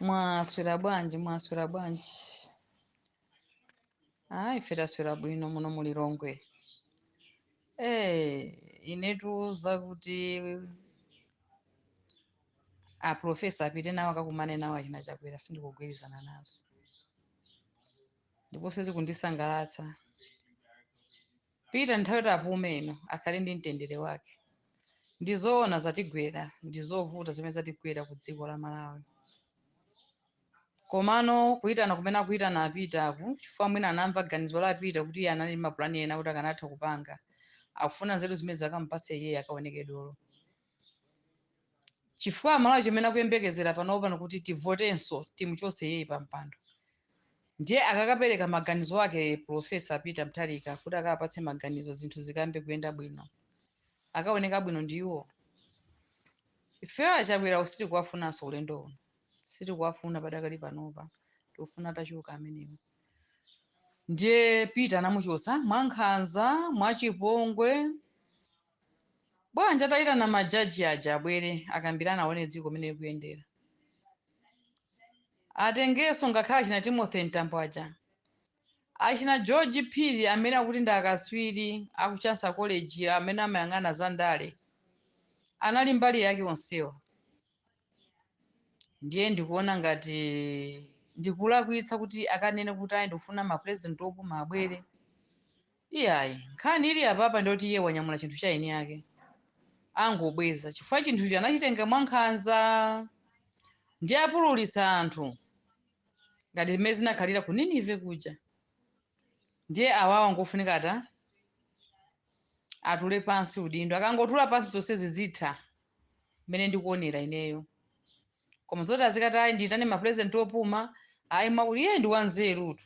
Mwaswera bwanji, mwaswera bwanji? Ayi, ife taswera bwino muno mu Lilongwe. Inetu zakuti a professor apite nawo akakumane nawo achina Chakwera sindikugwirizana nazo, ndipo sizikundisangalatsa. Peter nthawi yoti apume ino, akhale ndi mtendere wake. Ndizoona zatigwera, ndizovuta zimene zatigwera ku dziko la Malawi, komano kuyitana kumene akuyitana apitaku, chifukwa mwina anamva ganizo la apita kuti iye anali ndi mapulani ena kuti akanatha kupanga, akufuna nzeru zimene zakampatse iye akaoneke dolo, chifukwa Amalawi chimene akuyembekezera panopa kuti tivotenso timuchotse iyeyi pa mpando. Ndiye akakapereka maganizo ake Professor Peter Mutharika kuti akapatse maganizo, zinthu zikambe kuyenda bwino, akaoneka bwino ndi iwo. Ifeyo aChakwera sitikuwafunanso ulendo uno, sitikuwafuna padakali panopa, tikufuna tachoka amenewo. Ndiye Peter anamuchotsa mwankhanza, mwachipongwe. Bwanji atayitana majaji aja abwere akambirana, aone dziko limene likuyendera, atengenso ngakhale achina Timothy Mtambo aja, achina George Phiri amene akuti ndi akaswiri aku Chancellor College amene amayang'ana za ndale, anali mbali yake onsewa. Ndiye ndikuona ngati ndikulakwitsa kuti akanene kuti ayi, ndikufuna ma president opuma abwere. Iyayi, nkhani ili apapa ndiyoti iye wanyamula chinthu cha eni ake, angobweza, chifukwa chinthucho anachitenga mwankhanza ndi apululitsa anthu ngati zimene zinakhalira ku Ninive kuja. Ndiye awawa ngofunika ata atule pansi udindo. Akangotula pansi, zonsezi zitha mmene ndikuonera ineyo. Koma zoti azikati ayi, ndiyitane ma president opuma, ayi, mwakuti iye ndi wanzerutu.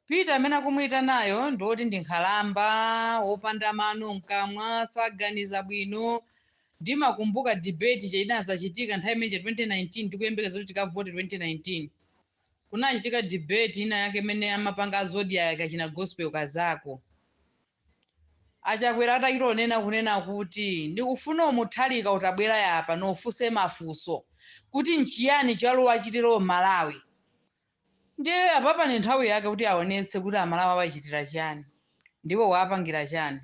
Peter amene akumuyitanayo ndiwoti ndi nkhalamba wopanda mano mkamwa, saganiza bwino. Ndimakumbuka debate chinazachitika nthawi imene 2019, tikuyembekeza kuti tikavote 2019, kunachitika debate ina yake imene amapanga Zodiak, achina Gospel Kazako. Achakwera atachita kunena kuti ndikufuna uMutharika utabwera yapa nofunse mafunso kuti nchiyani chalowa chitiro Malawi. Ndiye apapa ni nthawi yake kuti aonetse kuti Amalawi awachitira chani ndipo waapangira chani.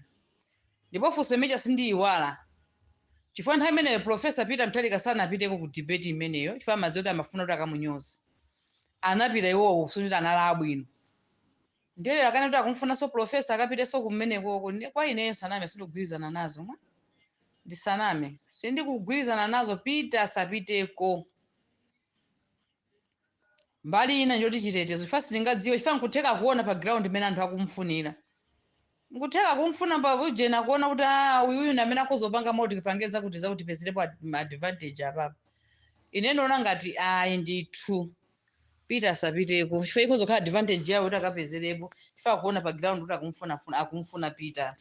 Ndipo funso imecha sindiyiwala, chifukwa nthawi imeneyo Professor Peter Mutharika sanapiteko ku debate imeneyo, chifukwa amadziwa kuti amafuna kuti akamunyoze. Anapita iwowo kusonyeza anali abwino. Ndiye akane kuti akumfunanso professor akapitenso kumenekoko, kwa ineyo saname, sindikugwirizana nazo. Mwa ndisaname, sindikugwirizana nazo. Peter asapiteko. Mbali ina njoti chitetezo, chifukwa sindingadziwe, chifukwa nkutheka kuona pa ground imene anthu akumfunira, nkutheka kumfuna pa ujena, kuona kuti ah, uyuyu ndi amene akuzopanga moti kupangeza kuti zakuti pezerepo advantage apapa. Ine ndiona ngati ayi ndithu, Peter asapiteko, chifukwa ikhozokhala advantage yawo kuti akapezerepo, chifukwa akuona pa ground kuti akumfunafuna, akumfuna Peter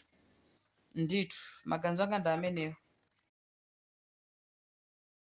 ndithu. Maganizo anga ndi amenewo.